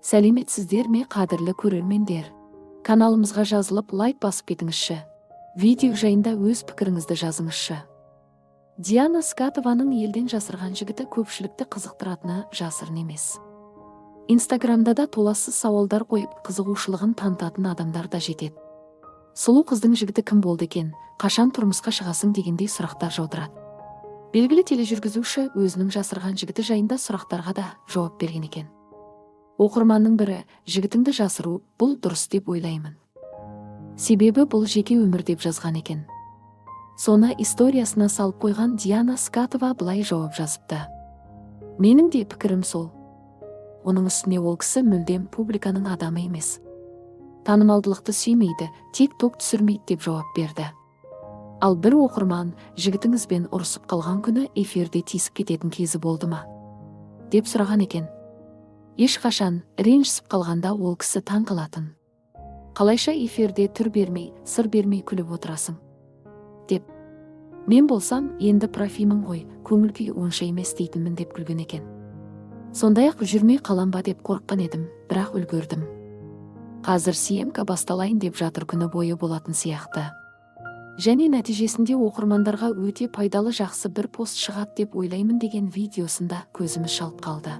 Сәлеметсіздер ме, қадірлі көрермендер! Каналымызға жазылып, лайк басып кетіңізші. Видео жайында өз пікіріңізді жазыңызшы. Диана Скатованың елден жасырған жігіті көпшілікті қызықтыратыны жасырын емес. Инстаграмда да толассыз сауалдар қойып, қызығушылығын танытатын адамдар да жетеді. Сұлу қыздың жігіті кім болды екен, қашан тұрмысқа шығасың дегендей сұрақтар жаудырады. Белгілі тележүргізуші өзінің жасырған жігіті жайында сұрақтарға да жауап берген екен. Оқырманның бірі: «Жігітіңді жасыру бұл дұрыс деп ойлаймын, себебі бұл жеке өмір», – деп жазған екен. Соны историясына салып қойған Диана Скатова былай жауап жазыпты: «Менің де пікірім сол. Оның үстіне ол кісі мүлдем публиканың адамы емес, танымалдылықты сүймейді, тик ток түсірмейді», – деп жауап берді. Ал бір оқырман: «Жігітіңізбен ұрысып қалған күні эфирде тиісіп кететін кезі болды ма?» – деп сұраған екен. «Ешқашан. Ренжісіп қалғанда ол кісі таң қалатын: қалайша эфирде түр бермей, сыр бермей күліп отырасың деп. Мен болсам, енді профимін ғой, көңіл күй онша емес дейтінмін», – деп күлген екен. Сондай ақ «Жүрмей қалам ба деп қорыққан едім, бірақ үлгердім. Қазір съемка басталайын деп жатыр, күні бойы болатын сияқты. Және нәтижесінде оқырмандарға өте пайдалы, жақсы бір пост шығады деп ойлаймын» деген видеосында көзіміз шалып қалды.